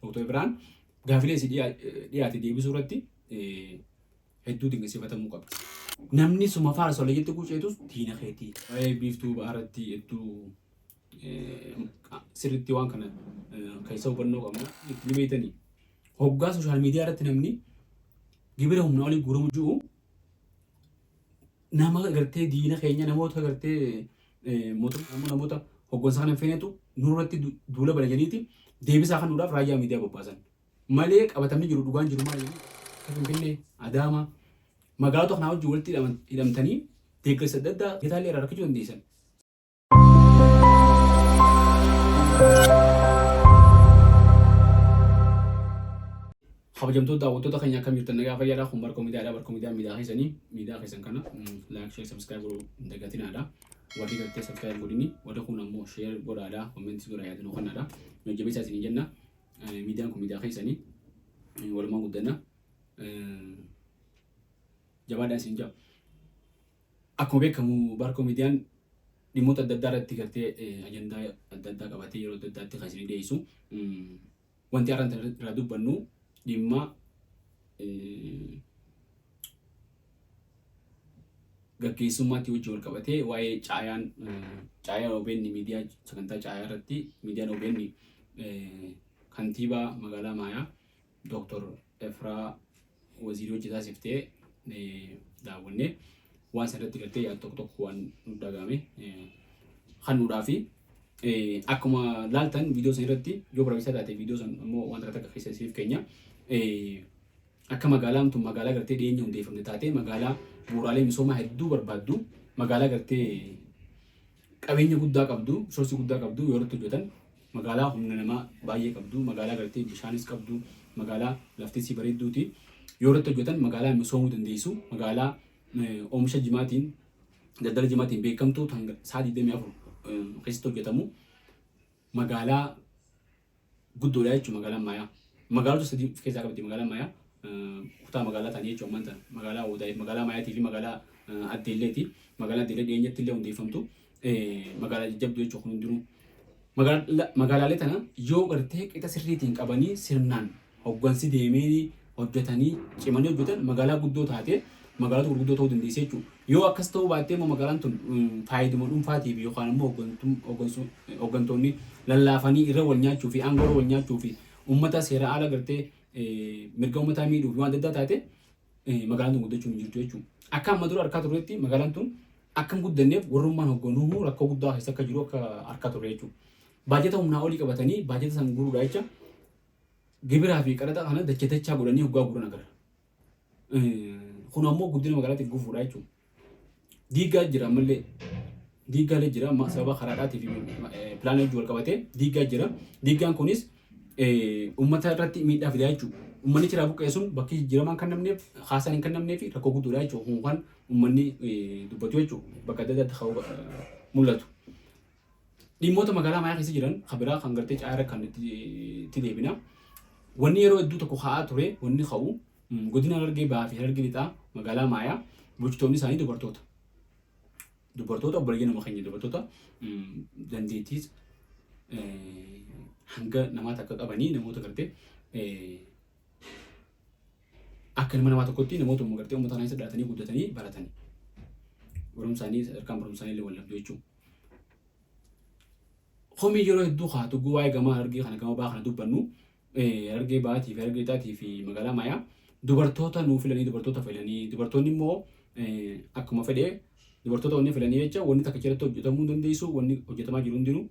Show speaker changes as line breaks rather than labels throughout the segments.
Dr. Ifraan gaafilee isii dhiyaate deebisuu irratti hedduu dinqisiifatamuu qabdi. Namni suma faarsu alayyatti guceetus diina keetii. Waa'ee biiftuu ba'aarratti hedduu sirriitti waan kana keessa hubannoo qabna. Itti ni beektanii. Hoggaa sooshaal miidiyaa irratti namni gibira humna olii guuramu jiru nama gartee diina keenya namoota gartee mootummaa namoota hoggansa kana hin feenetu nurratti duula bana jedhaniiti deebisaa kennuudhaaf raayyaa miidiyaa bobbaasan. Malee qabatamni jiru dhugaan jiru maali? Finfinnee, Adaamaa, magaalota kanaa wajjin walitti hidhamtanii deeggarsa adda addaa bitaallee irraa argachuu dandeessan. Kabajamtoota daawwattoota keenya akkam jirtan nagaa fayyaadha kun Barkoo Miidiyaadha. Barkoo Miidiyaa miidiyaa keessanii miidiyaa keessan kana like share subscribe godhuu hin dagatinaadha. Warri gartee subscribe godhini warri kun ammoo share godhaadha comments godhaa yaada nuu kennaadha. Nu jabeessaa isinii jenna. Miidiyaan kun miidiyaa keessanii walumaan guddanna. Jabaadhaa isin jaa. Akkuma beekamu Baarkoo Miidiyaan dhimmoota adda addaa irratti gartee ajandaa adda addaa qabatee yeroo adda addaatti kan isinii dhiyeessu. Wanti har'a irraa dubbannu dhimma gaggeessummaatti wajjin wal qabatee waa'ee caayaan caayaan OBN miidiyaa sagantaa caayaa irratti miidiyaan OBN kantiibaa magaalaa Maayaa Dr. Efraa Waziirii hojii taasiftee daawwannee waan san irratti gartee yaada tokko tokko waan nu dhagahame kennuudhaa fi akkuma laaltan viidiyoo san irratti yoo barbaachisaa taate viidiyoo san immoo waan takka takka keessa isiniif keenya akka magaalaan tun magaalaa gartee dhiyeenya hundeeffamte taate magaalaa bu'uuraalee misoomaa hedduu barbaaddu magaalaa gartee qabeenya guddaa qabdu sorsii guddaa qabdu yoo irratti hojjetan magaalaa humna namaa baay'ee qabdu magaalaa gartee bishaanis qabdu magaalaa laftisii bareedduuti yoo irratti hojjetan magaalaa misoomuu dandeessu magaalaa oomisha jimaatiin daldala jimaatiin beekamtu tan sa'a 24 keessatti hojjetamu magaalaa guddoodha jechuudha magaalaan Maayaa. Magaalota sadii of keessaa qabdi magaalaan Maayaa. Kutaa magaalaa ta'anii jechuudha ammaan tana. Magaalaa Odaayif, magaalaa Maayaatii fi magaalaa Addeelleeti. Magaalaa Addeellee dhiyeenyatti illee hundeeffamtu. Magaalaa jajjabduu jechuudha kun hundinuu. Magaalaalee tana yoo gartee qixa sirriitiin qabanii sirnaan hoggansi deemee hojjetanii cimanii hojjetan magaalaa guddoo taatee magaalota gurguddoo ta'uu dandeessi jechuudha. Yoo akkas ta'uu baattee immoo magaalaan tun faayiduma dhuunfaatiif yookaan immoo hoggantoonni lallaafanii irra wal nyaachuu fi aangoo irra wal nyaachuu fi uummata seera ala gartee mirga uummataa miidhuu fi waan adda addaa taate magaalaan tun guddachuu hin jirtu jechuudha. Akka amma dura arkaa turretti magaalaan tun akka hin guddanneef warrummaan hogganuu rakkoo guddaa keessa akka jiru akka arkaa turre jechuudha. Baajata humnaa olii qabatanii baajata san guuruudha jecha gibiraa fi qaraxa kana dacha dachaa godhanii hoggaa guuran agarra. Kun ammoo guddina magaalaatiif gufuudha jechuudha. Diiggaa jira ammallee. Diiggaalee jira amma sababa karaadhaatii fi pilaanii wajjin wal qabatee diiggaa jira. Diiggaan kunis uummata irratti miidhaa fidaa jechuudha. Uummanni ciraa buqqee sun bakki jijjiiramaan kan namneef haasaan hin kennamnee fi rakkoo guddoodha jechuudha. Kun kan uummanni dubbatu jechuudha. Bakka adda addaatti kan mul'atu. Dhimmoota magaalaa Maayaa keessa jiran kan biraa kan gartee caayara kan itti deebina. Wanni yeroo hedduu tokko ka'aa ture wanni ka'u godina Harargee Bahaa fi Harargee Lixaa magaalaa Maayaa bulchitoonni isaanii dubartoota. Dubartoota obboleeyyan nama keenya dubartoota dandeettiis hanga namaa takka qabanii namoota gartee akka ilma namaa tokkotti namoota gartee uummata kana keessa dhalatanii guddatanii baratanii. Barumsaanii sadarkaan barumsaanii illee wal dhabdu jechuudha. Komii yeroo hedduu kaatu waa'ee gamaa Harargee kana gama bahaa kana dubbannu Harargee Bahaatii fi Harargee Lixaatii fi magaalaa Maayaa dubartoota nuu filanii dubartoota filanii dubartoonni immoo akkuma fedhe dubartoota wanni filanii jecha wanni takka irratti hojjetamuu hin dandeessu wanni hojjetamaa jiru hundinuu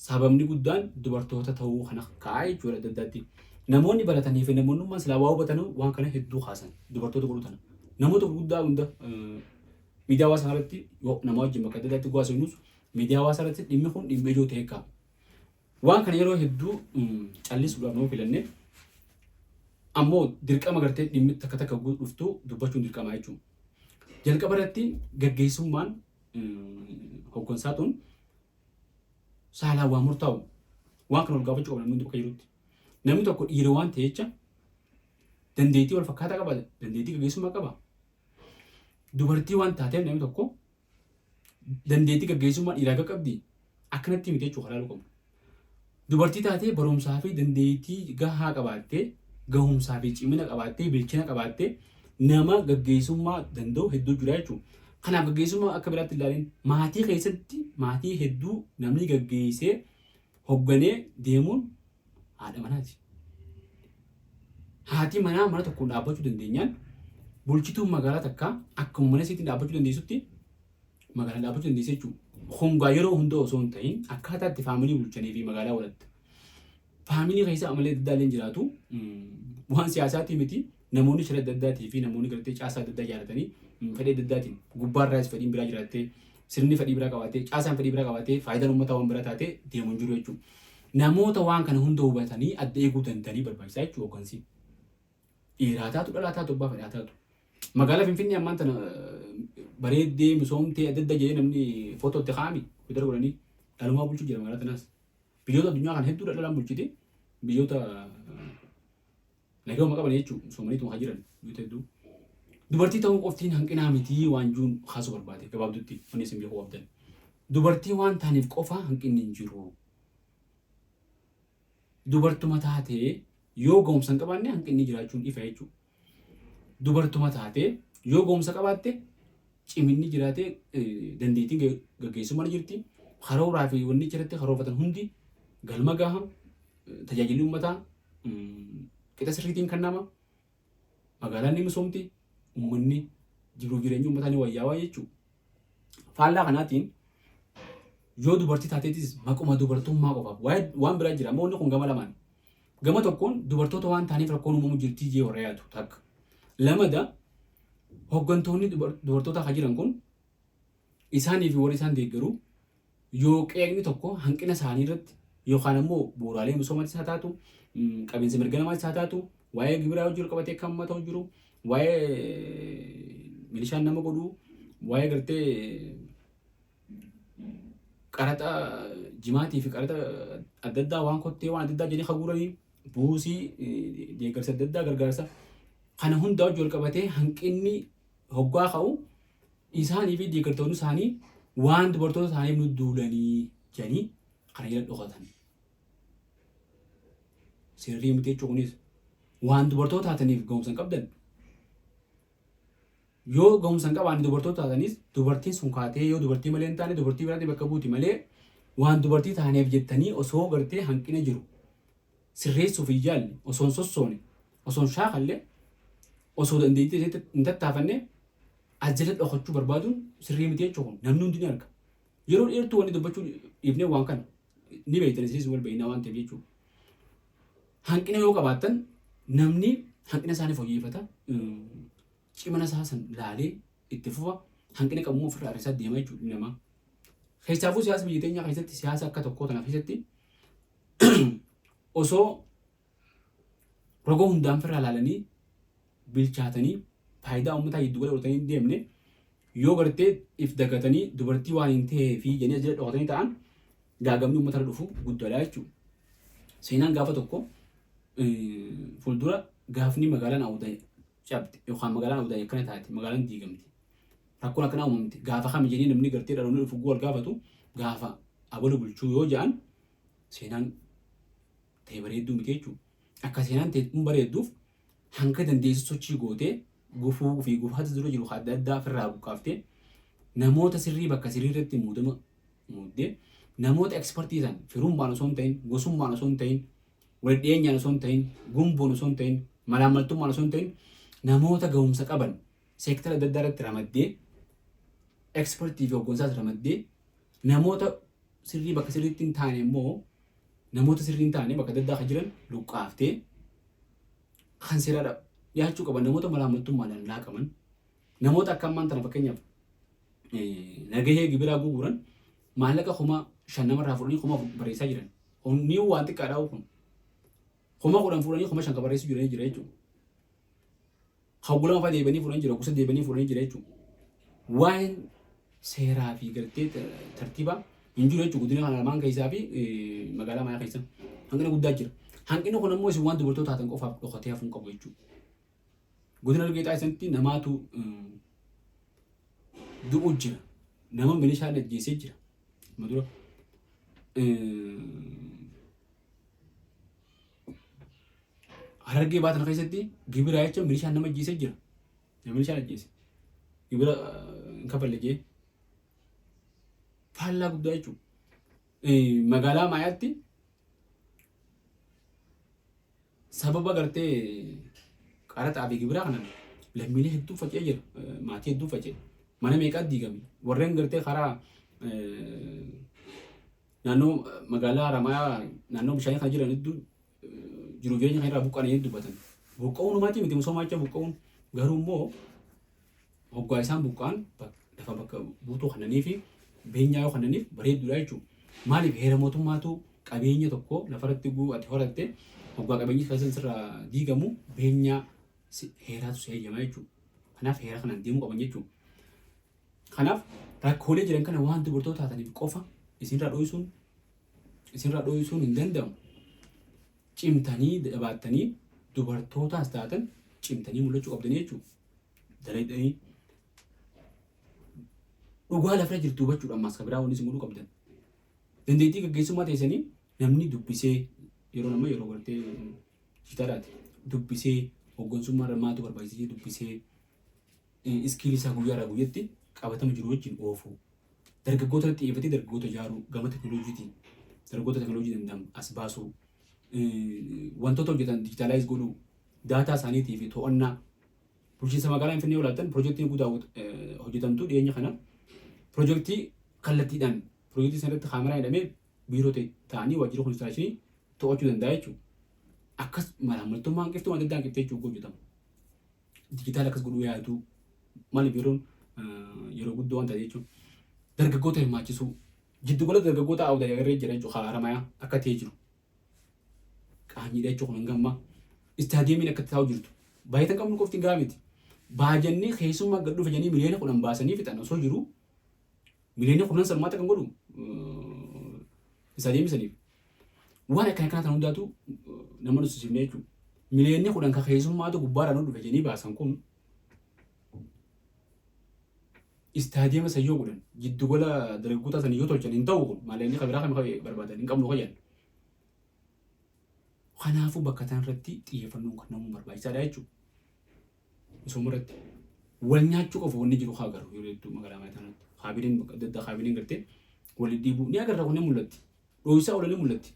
sababni guddaan dubartoota ta'uu kana ka'aa jechuudha adda addaatti. Namoonni baratanii fi namoonnummaan silaa waa hubatanuu waan kana hedduu kaasan dubartoota godhuu tana. Namoota gurguddaa hunda miidiyaa hawaasaa irratti nama wajjin bakka adda addaatti guwaasofnus miidiyaa hawaasaa irratti dhimmi kun dhimma ijoo ta'e ka'a. Waan kana yeroo hedduu callisuudhaaf nama filanne ammoo dirqama gartee dhimmi takka takka dhuftu dubbachuun dirqama jechuudha. Jalqaba irratti gaggeessummaan hoggansaa tun saalaan waa murtaa'u waan kana ol gaafachuu qabna namni bakka jirutti. Namni tokko dhiira waan ta'e jecha dandeettii wal fakkaataa qaba dandeettii gaggeessummaa qaba. Dubartii waan taateef namni tokko dandeettii gaggeessummaa dhiiraa akka qabdi akkanatti miti jechuu karaa qabnu. Dubartii taatee barumsaa fi dandeettii gahaa qabaattee, gahumsaa fi cimina qabaattee, bilchina qabaattee nama gaggeessummaa danda'u hedduu jira jechuudha. Kanaaf gaggeessummaa akka biraatti ilaalin, maatii keessatti maatii hedduu namni gaggeessee hogganee deemuun haadha manaati. Haati manaa mana tokkoon dhaabbachuu dandeenyaan bulchituun magaalaa takkaa akkuma mana isiitiin dhaabbachuu dandeessutti magaalaa dhaabbachuu dandeessa jechuudha. Hongaa yeroo hunda osoo hin ta'in akkaataa itti faamilii bulchanii fi magaalaa walatta. Faamilii keessa amalee adda addaallee jiraatu, waan siyaasaatii miti, namoonni shira adda addaatii fi namoonni gartee caasaa adda addaa jaalatanii fedhii adda addaatiin gubbaarraas fedhiin biraa jiraattee, sirni fedhii biraa qabaatee, caasaan fedhii biraa qabaatee, faayidaan uummataa waan biraa taatee deemu hin jiru jechuudha. Namoota waan kana hunda hubatanii adda eeguu danda'anii barbaachisaa jechuudha hooggansi. Dhiiraa taatu, dhalaa taatu, abbaa fedhaa taatu. Magaalaa Finfinnee ammaan tana bareeddee misoomtee adda adda jedhee namni footoo itti kaa'ami fidar godhanii dhalumaa bulchuu jira magaalaa tanaas. Biyyoota addunyaa kana hedduu dhalaan bulchite, biyyoota nagahuma qaban jechuudha, misoomaniituma kan jiran biyyoota hedduu. Dubartii ta'uu qoftiin hanqinaa mitii waan juun kaasuu barbaade gabaabdutti wanni isin beekuu qabdan. Dubartii waan taaniif qofa hanqinni hin jiru. Dubartuma taatee yoo ga'umsa hin qabaanne hanqinni jiraachuun ifa jechuudha. Dubartuma taatee yoo ga'umsa qabaatte, ciminni jiraatee, dandeettiin gaggeessummaa ni jirti. Karooraa fi wanni irratti karoorfatan hundi galma gaha. Tajaajilli uummataa qixa sirriitiin kennama. Magaalaan ni misoomti. Uummanni jiruuf jireenya uummataa ni wayyaawaa jechuudha. Faallaa kanaatiin yoo dubartii taateetis maquma dubartummaa qofaaf waan biraa jira. Amma wanni kun gama lamaan. Gama tokkoon dubartoota waan ta'aniif rakkoon uumamu jirtii jee warra yaadu takka. Lamada hooggantoonni dubartoota kan jiran kun isaanii fi warri isaan deeggaru yoo qeeqni tokko hanqina isaanii irratti yookaan ammoo bu'uuraalee misoomaatti haa taatu, qabiinsa mirga namaatti haa taatu, waa'ee gibiraa hojii qabatee kan uummata jiru, waa'ee milishaan nama godhuu, waa'ee gartee qaraxa jimaatii fi qaraxa adda addaa waan kottee waan adda addaa jedhanii haguuranii buusii deeggarsa adda addaa gargaarsa kana hundaa hojii wal qabatee hanqinni hoggaa ka'u isaanii fi deeggartoonni isaanii waan dubartoota isaaniif nu duulanii jedhanii kana jala dhokatan. Sirrii miti jechuun kunis waan dubartoota taataniif ga'umsa hin qabdan. Yoo ga'umsa hin qabaanne dubartoota taatanis dubartiin sun kaatee yoo dubartii malee hin taane dubartii biraatti bakka buuti malee, waan dubartii taaneef jettanii osoo gartee hanqina jiru sirreessuuf hin yaalle, osoo hin sossoone, osoo hin shaakalle, osoo dandeettii hin tattaafanne as jala dhokachuu barbaaduun sirrii miti jechuun kun namni hundi ni arga. Yeroo dheertuu wanni dubbachuu dhiifnee waan kana ni beektan, isinis wal beeknaa waan ta'eef jechuudha. Hanqina yoo qabaattan namni hanqina isaanii fooyyeffata. Cimina isaa san laalee itti fufa, hanqina qabu ofirraa hir'isaa deema jechuudha namaa. Keessaafuu siyaasa biyya teenyaa keessatti, siyaasa akka tokkoo tana keessatti, osoo roga hundaan firraa laalanii bilchaatanii faayidaa uummataa giddu gala godhatanii hin deemne, yoo gartee if dagatanii dubartii waan hin ta'ee fi jedhanii as jala dhokatanii ta'an gaagamni uummata irra dhufu guddaadha jechuudha. Seenaan gaafa tokko fuuldura gaafni magaalaan Awudaa cabde yookaan magaalaan Awudaa akkana taate, magaalaan diigamte, rakkoon akkanaa uumamte gaafa kami jedhee namni gartee dhaloonni dhufu wal gaafatu, gaafa abalu bulchuu yoo jedhan seenaan ta'e bareedduu miti jechuudha. Akka seenaan ta'e kun bareedduuf hanga dandeessu sochii gootee gufuu fi gufaata dura jiru adda addaa ofirraa buqqaaftee, namoota sirrii bakka sirrii irratti muudama muuddee, namoota ekspertii ta'an firummaan osoo hin ta'in, gosummaan osoo hin ta'in, wal dhiyeenyaan osoo hin ta'in, gumboon osoo hin ta'in, malaammaltummaan osoo hin ta'in, namoota gahumsa qaban seektara adda addaa irratti ramaddee, ekspertii fi hooggansaas ramaddee, namoota sirrii bakka sirriitti hin taane immoo namoota sirrii hin taane bakka adda addaa kan jiran luqqaaftee, kan seeraadha dhiyaachuu qaban, namoota malaammaltummaadhaan laaqaman, namoota akka ammaan tana fakkeenyaaf nagahee gibiraa guguran maallaqa 5,000 namarraa fuudhanii 4,000 barreessaa jiran. Ni waan xiqqaadhaa kun. 10,000 fuudhanii 5,000 kan barreessuu jiranii jira jechuudha. Hawwulama fa'aa deebi'anii fuudhanii jira, gosa deebi'anii fuudhanii jira jechuudha. Waa'een seeraa fi gartee tartiibaa hin jiru jechuudha godina kana lamaan keessaa fi magaalaa Maayaa keessa. Hanqina guddaa jira. Hanqinni kun ammoo isin waan dubartoota taatan qofaaf dhokatee hafuu hin qabu jechuudha. Godina Harargee keessatti namaatu du'u jira. Nama milishaan ajjeesee jira. Amma dura. Harargee baatan keessatti gibira jecha milishaan nama ajjeesee jira. Milishaan ajjeese. Gibira hin kafalle jee. Faallaa guddaa jechuudha. Magaalaa Maayaatti sababa gartee qaraxaa fi gibiraa kanaan lammiilee hedduu faca'ee jira. Maatii hedduu faca'e. Mana meeqaa diigame. Warreen gartee karaa naannoo magaalaa Haramayaa naannoo bishaanii kana jiran hedduu jiruuf jireenya kan irraa buqqa'anii dubbatan. Buqqa'uun humaatii miti misoomaa jecha buqqa'uun garuu immoo hoggaa isaan buqqa'an lafa bakka buutuu kannanii fi beenyaa yoo kannaniif bareedduudha jechuudha. Maaliif heera mootummaatu qabeenya tokko lafarratti guu ati horatte hoggaa qabeenyi keessan sirraa diigamu beenyaa heeraatu si heeyyama jechuudha. Kanaaf heera kanaan deemuu qaban jechuudha. Kanaaf rakkoolee jiran kana waan dubartoota taataniif qofa isinirraa dho'isuun isinirraa dho'isuun hin danda'amu. Cimtanii jabaattanii dubartootaas taatan cimtanii mul'achuu qabdanii jechuudha. Dalaydanii dhugaa lafarra jirtu hubachuudha ammaas kan biraa wanni isin godhuu qabdan. Dandeettii gaggeessummaa teessanii namni dubbisee yeroo nama yeroo gartee dijitaalaati dubbisee hooggansummaa irra maaltu barbaachisee dubbisee iskiilii isaa guyyaarraa guyyatti qabatama jiru wajjin oofuu. Dargaggoota irratti xiyyeeffatee dargaggoota ijaaruu gama teknooloojiitiin dargaggoota teknooloojii danda'an as baasuu wantoota hojjetan dijitaalaayiz godhuu daataa isaaniitii fi to'annaa bulchiinsa magaalaa Finfinnee olaatan piroojeektiin guddaa hojjetamtu dhiyeenya kana piroojeektii kallattiidhaan piroojeektii sana irratti kaameraan hidhamee biiroo ta'anii waajjira konistiraakshinii to'achuu danda'a jechuudha. Akkas malaamaltummaa hanqiftuu adda addaa hanqiftee jechuudha hojjetamu. Dijitaala akkas godhuu yaaduu maaliif yeroon yeroo guddoo waan ta'e jechuudha. Dargaggoota hirmaachisuu jiddugala dargaggoota awda agarree jira jechuudha haramayaa akka ta'e jiru. Qaanyiidha jechuudha kun hanga ammaa. Istaadiyeemiin akka taa'u jirtu. Baay'atan qabnu qofti gahaa miti. Baajanni keessummaa gad dhufe jedhanii miliyoona 10 baasanii fixan osoo jiru miliyoona 10 sanumaatti kan godhu istaadiyeemii saniif. Waan akkana kanaa tan hundaatu nama nussisifne jechuudha. Miliyoonni 10 kan keessummaatu gubbaarraa nu dhufe jedhanii baasan kun istaadiyeema san yoo godhan jiddugala dargaggoota san yoo tolchan hin ta'u kun maallaqni kan biraa kan barbaadan hin qabnu kan Kanaafuu bakka tan irratti xiyyeeffannoon kennamuun barbaachisaadha jechuudha. Misooma irratti wal nyaachuu qofa wanni jiru haa garuu yeroo hedduu magaalaa mana tanatti kaabineen bakka adda addaa kaabineen gartee wal dhiibuu ni agarra kun ni mul'atti. Dhooysaa oola ni mul'atti.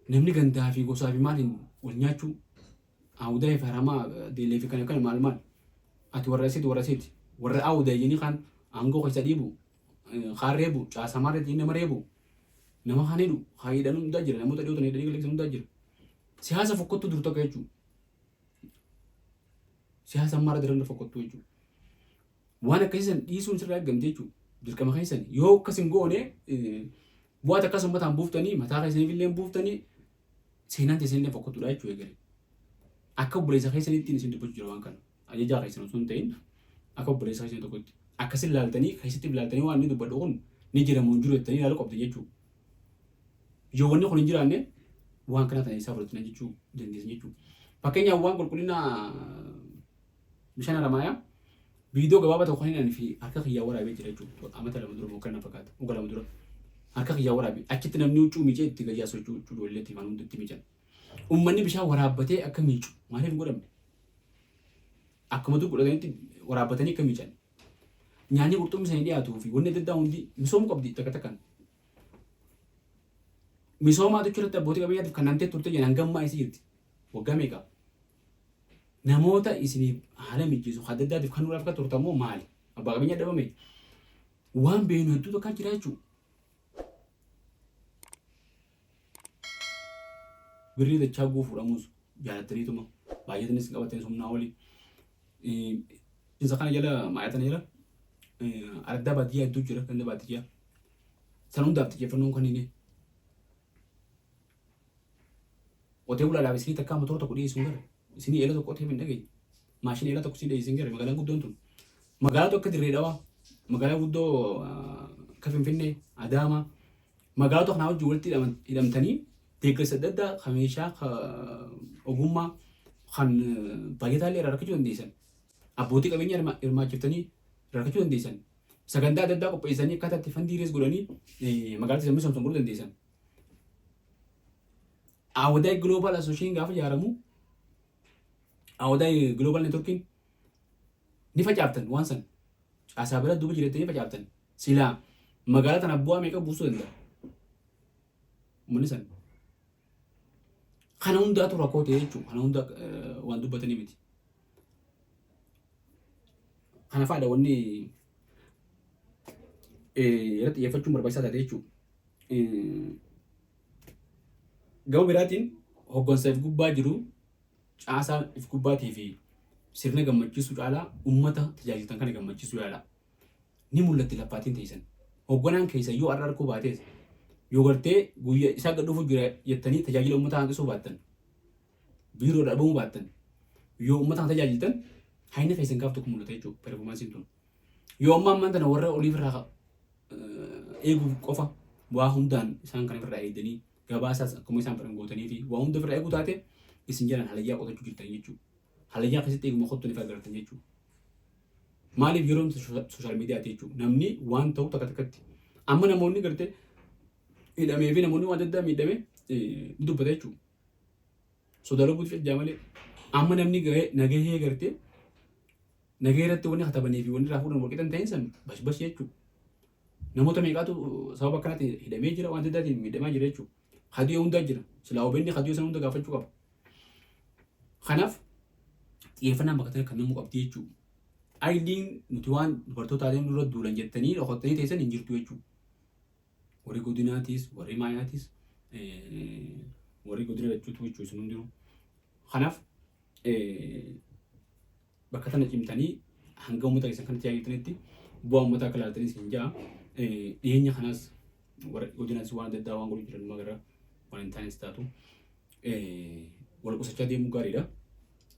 Namni gandaa fi gosaa fi maaliin wal nyaachuu awudaa fi haramaa deelee fi kana kana maal maal ati warra asiiti warra asiiti warra awudaa jedhanii kan aangoo keessa dhiibu kaan reebu caasamaa irratti nama reebu nama kaan hidhu kaan hidhan hundaa jira namoota dhiyootan hidhanii galakkisan hundaa jira. Siyaasa fokkottuu dur takka jechuudha. Siyaasa ammaa irra daran fokkottuu jechuudha. Waan akkasii san dhiisuun sirraa eegamte jechuudha. Dirqama keessan yoo akkas hin goone bu'aa takkas uummataan buuftanii mataa keessaniif illee buuftanii seenaan teessan illee fokkottuudha jechuudha eegale. Akka obboleessa keessanitti isin dubbachuu jira waan kana. Ajajaa keessan osoo hin ta'in akka obboleessa keessanii tokkotti. Akkasin laaltanii keessatti ilaaltanii waan inni dubbadhu kun ni jira moo hin jiru jettanii ilaaluu qabdan jechuudha. Yoo wanni kun hin jiraanne waan kana tana isaa fudhatina jechuu dandeessan jechuudha. Fakkeenyaaf waan qulqullina bishaan haramaayaa viidiyoo gabaabaa tokko kan inni fi harka kiyyaa waraabee jira jechuudha. Amata 2 dura moo kana fakkaata. Waggaa 2 dura. Harka kiyyaa waraabee achitti namni huccuu miicee itti gadi yaasu huccuu huccuu ijoollee itti hunda itti miican. Uummanni bishaan waraabbatee akka miicu maaliif hin godhamne? Akkuma dur godhatanitti waraabbatanii akka miican. Nyaanni qurxummii sanii dhiyaatuu fi wanni adda addaa hundi misoomuu qabdi takka takkaan. Misoomaa irratti abbootii qabeenyaatiif kan namtee turte jedhan hanga ammaa isii jirti. Waggaa meeqa? Namoota isiniif haala mijeessu adda addaatiif kan nuudhaaf akka turtan moo maali? Abbaa qabeenyaa dhabame. Waan beeknu hedduu tokko jira jechuudha. Birrii dachaa guu fuudhamuus jaalattaniituma baay'atanis hin qabattanis humnaa olii. Isa kana jala maayatana jala araddaa baadiyyaa hedduu jira ganda baadiyyaa. San hundaaf xiyyeeffannoon kan inni qotee bulaadhaaf isinii takkaa motora tokko dhiyeessu hin garre. Isinii eela tokko qotee hin dhageenye. Maashina eela tokko isinii dhiyeessu hin garre magaalaan guddoon tun. Magaalaa tokko Dirree Dhawaa, magaalaa guddoo akka Finfinnee, Adaamaa, magaalota kanaa wajjin walitti hidhamtanii deeggarsa adda addaa kan meeshaa ogummaa kan baay'ataa illee irraa argachuu dandeessan. Abbootii qabeenyaa hirmaachiftanii irraa argachuu dandeessan. Sagantaa adda addaa qopheessanii akkaataa itti fandii rees godhanii magaalaa keessan misoomsan godhuu dandeessan. Awadaay Global Association gaafa ijaaramu, Awadaay Global Networking ni facaaftan, waan san caasaa bira duuba jirattanii facaaftan. Silaa magaalaa tana bu'aa meeqa buusuu danda'a? Uummanni san. Kana hundaatu rakkoo ta'e jechuudha. Kana hunda waan dubbatanii miti. Kana fa'aadha wanni irratti xiyyeeffachuun barbaachisaa taate jechuudha. Gama biraatiin hoggansa if gubbaa jiru, caasaa if gubbaatii fi sirna gammachiisuu caalaa uummata tajaajiltan kana gammachiisuu yaala. Ni mul'atti laffaatiin teessan. Hogganaan keessa yoo har'a arguu baates, yoo gartee guyyaa isaa gad dhufu jira jettanii tajaajila uummataa hanqisuu baattan, biiroo dhabamuu baattan, yoo uummata kana tajaajiltan hayna keessan gaaf tokko mul'ata jechuudha performansiin tun. Yoo amma ammaan tana warra oliif irraa eeguuf qofa waa hundaan isaan kana ofirraa eegdanii, gabaasaas akkuma isaan fedhan gootanii fi waa hunda ofirraa eeguu taate, isin jalaan halayyaa qotachuu jirtan jechuudha. Halayyaa keessatti eeguma kottu ni agartan jechuudha. Maaliif yeroon social mediaati jechuudha. Namni waan ta'u takka takkatti. Amma namoonni gartee hidhamee fi namoonni waan adda addaa miidhame ni dubbata jechuudha. Sodaa lubbuutu ejjaa malee. Amma namni nagahee gartee nagahee irratti wanni katabanii fi wanni irraa fuudhan walqixa hin ta'in san bashbash jechuudha. Namoota meeqaatu sababa akkanaatiin hidhamee jira, waan adda addaatiin miidhamaa jira jechuudha. Kadiyoo hundaa jira. Silaa OBN kadiyoo sana hunda gaafachuu qaba. Kanaaf xiyyeeffannaan bakka tana kan namuu qabdi jechuudha. Ayiliin nuti waan dubartootaatiin nurra duulan jettanii dhokottanii teessan hin jirtu jechuudha. Warri godinaatis, warri maayaatis, warri godina jechuutu jechuudha isin hundinuu. Kanaaf bakka tana cimtanii hanga uummata keessan kanatti tajaajiltanitti bu'aa uummataa akka ilaaltanii isin ja'a. Dhiyeenya kanaas warra godinaatis waan adda addaa waan godhu jiran magara waan hin taanes taatu wal qusachaa deemuu gaariidha.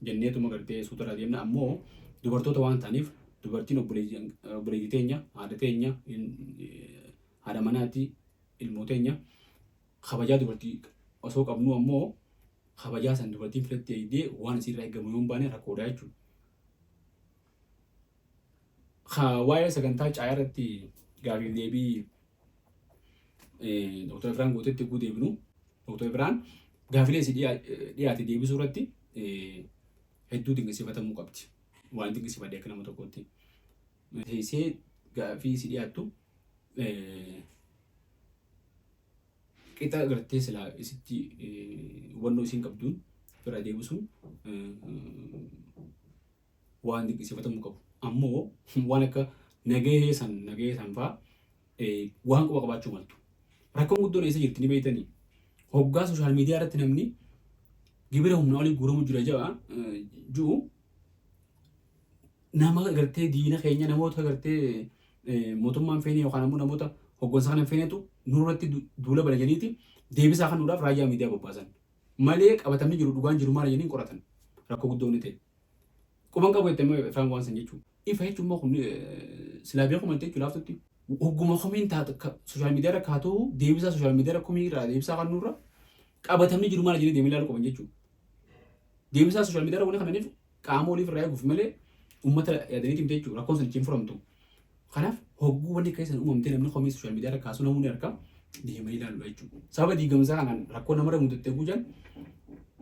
Jenneetuma gartee suutarraa deemna. Ammoo dubartoota waan ta'aniif, dubartiin obboleettii teenya, haadha teenya, haadha manaati, ilmoo teenya. Kabajaa dubartii osoo qabnu, ammoo kabajaa san dubartiin filattee eegdee waan isiirraa eegamu yoo hin baane rakkoodha jechuudha. Waa'ee sagantaa caayaa irratti gaafiif deebii Dr. Ifraan gootetti eeguu deebinu, Dr. Ifraan gaafilee isii dhiyaate deebisuu irratti hedduu dinqisiifatamuu qabdi. Waan dinqisiifadhe akka nama tokkootti. Teessee gaafii isii dhiyaattu qixa gartee silaa isitti hubannoo isiin qabduun bira deebisuun waan dinqisiifatamuu qabu. Ammoo waan akka nagahee san fa'aa waan quba qabaachuu maltu. Rakkoon guddoon eessa jirti ni beektanii? Hoggaa social media irratti namni gibira humna olii guuramu jira jedha ji'u, nama gartee diina keenya, namoota gartee mootummaan feene yookaan ammoo namoota hoggansa kana hin feenetu nurratti duula bana jedhaniiti deebisaa kennuudhaaf raayyaa miidiyaa bobbaasan. Malee qabatamni jiru, dhugaan jiru maal jedhanii qoratan. Rakkoo guddoo ni ta'e. Quban qabu jettee immoo ifaan waan san jechuudha. Ifa jechuun immoo kun silaa beeku malte jechuudha laaftutti. Hogguma komiin taatu social media irra kaatu, deebisaa social media irra komii irraa deebisaa kennuurra qabatamni jiru maal jedhanii deemee ilaaluu qaban jechuudha. Deebisaa social media irra wanni kananiif qaama oliif irraa eeguuf malee uummata yaadanii himte jechuudha. Rakkoon sun ittiin furamtu. Kanaaf hogguu wanni keessan uumamtee namni komii social media irra kaasuu namoonni harka deemanii ilaalu jechuudha. Sababa diigamsaa kanaan rakkoo namarra mudattee guujan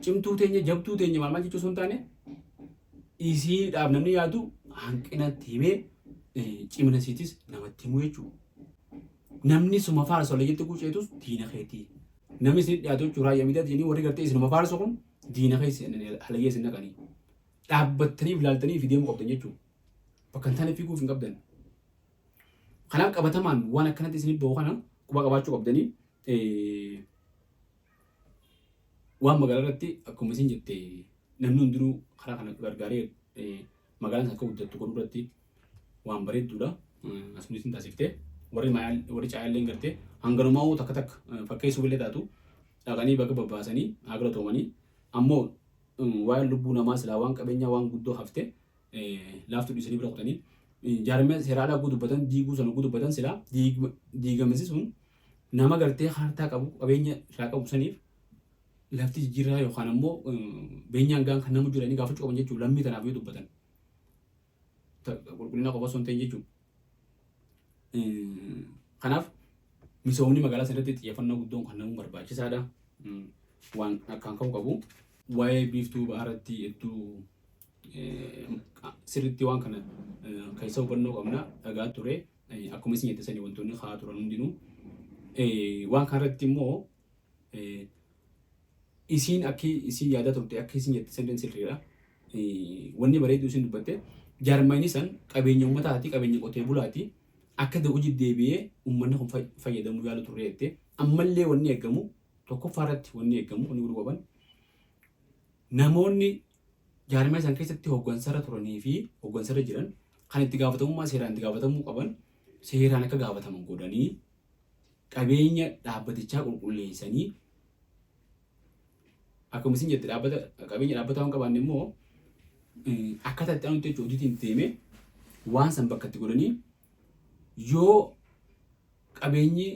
cimtuu teenya, jabtuu teenya, maal maal jechuu osoo hin taane, isiidhaaf namni yaadu hanqinatti himee cimina isiitis namatti himuu jechuudha. Namni suma faarsu alayyatti guuceetus diina keetii. Namni isin dhiyaatu jechuudha raayyaa miidiyaa jedhanii warri gartee isinuma faarsu kun diina keessa halayyee isin naqanii. Dhaabbattanii ilaaltanii fi deemuu qabdan jechuudha. Bakka hin taane fiiguuf hin qabdan. Kanaaf qabatamaan waan akkanatti isin bahu kana quba qabaachuu qabdanii. Waan magaalaa irratti akkuma isin jette namni hundinuu karaa kana gargaaree magaalaan akka guddattu godhuu irratti waan bareedduudha. Asuma isin taasiftee warri warri caayaallee gartee hanganumaa takka takka fakkeessuu illee taatu dhaqanii bakka babbaasanii haa galatoomanii. Ammoo waa'ee lubbuu namaa silaa waan qabeenyaa waan guddoo hafte laaftuu dhiisanii bira kutanii jaarmee seera alaa dubbatan diiguu sana dubbatan, silaa diigamisi sun nama gartee kaartaa qabu, qabeenya irraa qabu saniif lafti jijjiirraa yookaan ammoo beenyaan gaan kan nama jiranii gaafachuu qaban jechuudha lammii tanaaf yoo dubbatan. Qulqullina qofa osoo hin ta'in jechuudha. Kanaaf misoomni magaalaa sanatti xiyyeeffannoo guddoon kan namuu barbaachisaadha. Waan akkaan ka'u qabu. Waa'ee Biiftuu Bahaarratti hedduu sirriitti waan kana keessa hubannoo qabna dhagaa ture. Akkuma isin jette sanii wantoonni ka'aa turan hundinuu. Waan kanarratti immoo isiin akki isiin yaadaa turte akka isin jette saniin sirriidha. Wanni bareedduu isin dubbatte, jaarmayni san qabeenya uummataati, qabeenya qotee bulaati, akka hojii deebi'ee uummanni kun fayyadamuu yaalu turre jette. Ammallee wanni eegamu, tokkoffaa irratti wanni eegamu, wanni godhuu qaban, namoonni jaarmaya san keessatti hooggansarra turanii fi hooggansarra jiran kan itti gaafatamummaa seeraan itti gaafatamuu qaban seeraan akka gaafataman godhanii, qabeenya dhaabbatichaa qulqulleessanii, akkuma isin jette dhaabbata qabeenya dhaabbataa waan qabaanne immoo akkaataa itti aanutti jechuun hojiitiin deemee waan san bakka itti godhanii, yoo qabeenyi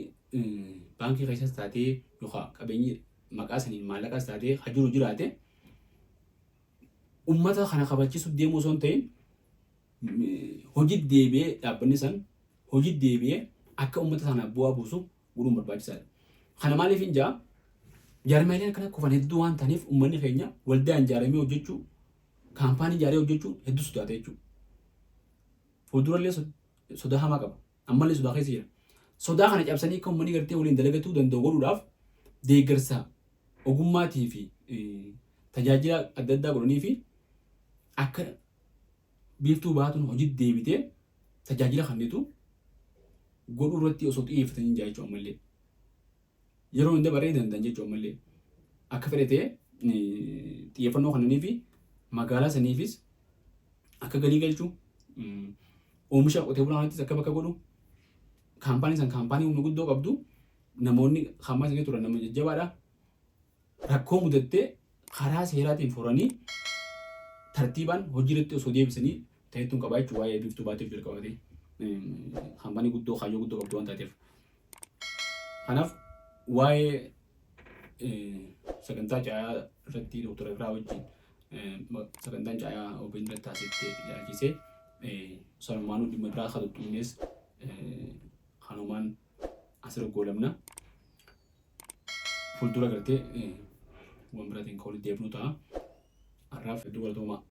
baankii keessas taatee yookaan qabeenyi maqaa saniin maallaqas taatee ha jiru jiraate, ummata kana kabachiisuuf deemuu osoo hin ta'in, hojii deebi'ee dhaabbanni san hojii deebi'ee akka ummata sanaaf bu'aa buusu godhuun barbaachisaadha. Kana maaliif hin jaa, jaarmiyaaleen akkana kufan hedduu waan ta'aniif, uummanni keenya waldaan ijaaramee hojjechuu, kaampaanii ijaaree hojjechuu hedduu sodaata jechuudha. Fuuldurallee sodaa hamaa qaba. Ammallee sodaa keessa jira. Sodaa kana cabsanii akka uummanni gartee waliin dalagatuu danda'u godhuudhaaf deeggarsa ogummaatii fi tajaajila adda addaa godhanii fi akka Biiftuu Bahaatuun hojii deebitee tajaajila kennitu godhuu irratti osoo xiyyeeffatanii jira jechuudha ammallee. Yeroo hin dabarree danda'an jechuudha ammallee. Akka fedhe ta'e xiyyeeffannoo kennanii fi magaalaa saniifis akka galii galchu, oomisha qotee bulaa kanattis akka bakka godhu, kaampaanii san kaampaanii humna guddoo qabdu, namoonni kaampaanii sana turan nama jajjabaadha. Rakkoo mudattee karaa seeraatiin furanii tartiibaan hojii irratti osoo deebisanii ta'etuun qabaa jechuudha waa'ee Biiftuu Baateef jalqabatee kaampaanii guddoo kaayyoo guddoo qabdu waan taateef. Kanaaf waa'ee sagantaa caayaa irratti Dr. Ifraa wajjin sagantaan caayaa OBN irratti taasifte ilaalchisee sanumaanuu dhimma biraa akka tuttuqnes kanumaan asirra goolabna. Fuuldura gartee waan biraatiin kan walitti deebinu ta'a. Har'aaf hedduu galatoomaa.